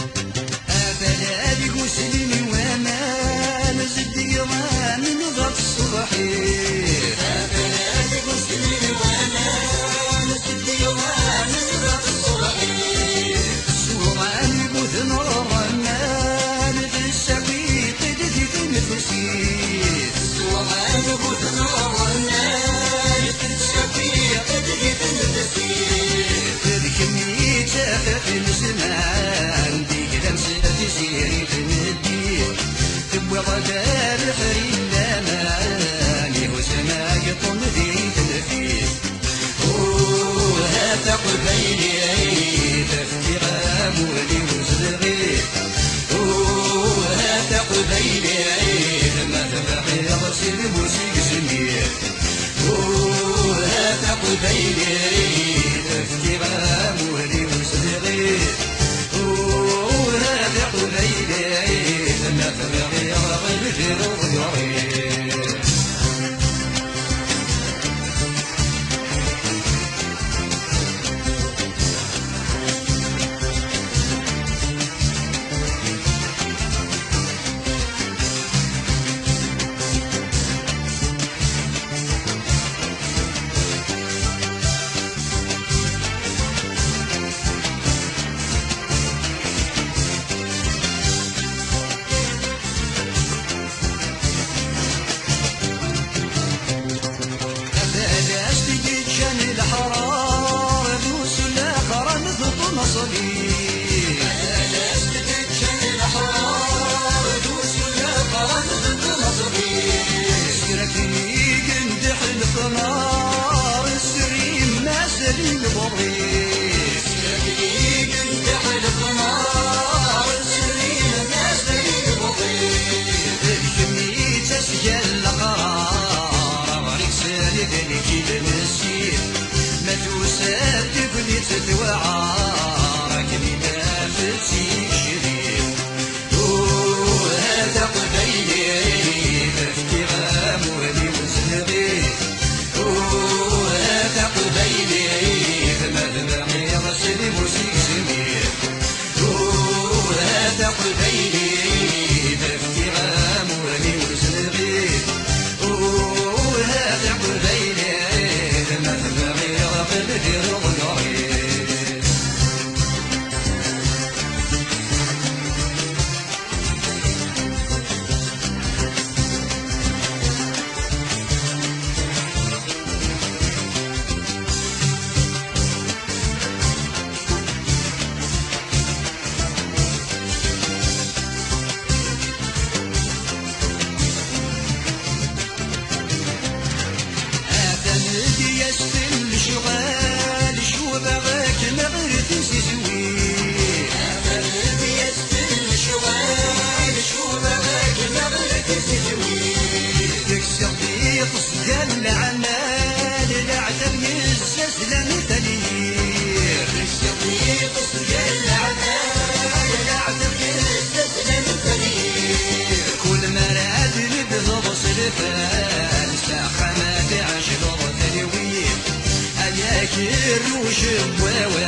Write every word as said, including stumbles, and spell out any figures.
Afala deg uslim i waman, zeddig iḍan nḍa tṣebḥit. Afala deg uslim i waman, zeddig iḍan nḍa tṣebḥit. Ssuɣan yemmuten ɣer waman, tessakiṭ-d di tnefsit. Ssuɣan yemmuten ɣer waman, tessakiṭ-d di tnefsit. D kemm i d tafat n zzman, deg tamsalt tiziri tmeddit, tewwiḍ-d abeḥri n laman, ihuzz amageṭṭum di tnefsit. Uh, a taqbaylit, fkiɣ amur-iw s lɣit. Uh, a taqbaylit, ma tebɣiḍ si lmus i yezmir. Uh, a taqbaylit, fkiɣ amur-iw s lɣit. Uh, a taqbaylit, ma tebɣiḍ ɣiwel di leḍyur-iw. Tabalact i yeččan leḥrar, d usu laxran d tnaṣlit. Tabalact i yeččan leḥrar, d usu laxran d tnaṣlit. Siraken i yendeḥ lefnar, srim mazal i lberri. Siraken i yendeḥ lefnar, srim mazal i lberri. D kemm i d tasga n leqrar, aɣrib srid nekk i d nessi. Ma tusa-d tegnit tewɛer, akken i naf d tikcrit. Uh, a taqbaylit, fkiɣ amur-iw s lɣit. Uh, a taqbaylit, ma tebɣiḍ s lmus i yezmir. Uh, a taqbaylit, fkiɣ amur-iw s lɣit. Uh, a taqbaylit, ma tebɣiḍ qqim di leḍyur-iw. Atan di yas-ten lecɣal, cubaɣ akken ɣer tizizwin. Atan di yas-ten lecɣal, cubaɣ akken ɣer tizizwin. Deg-s iɣ-, iɣ-, Gar leɛmal, leɛtab yezzazlen i talwit. Ssiɣ-iyi-d ṣṣebyan leɛmal, leɛtab yezzazlen i talwit. Kul mi ara d-nebduḍ s lfal, s axxam ad tɛejleḍ talwit. Ay akerruj n wawal.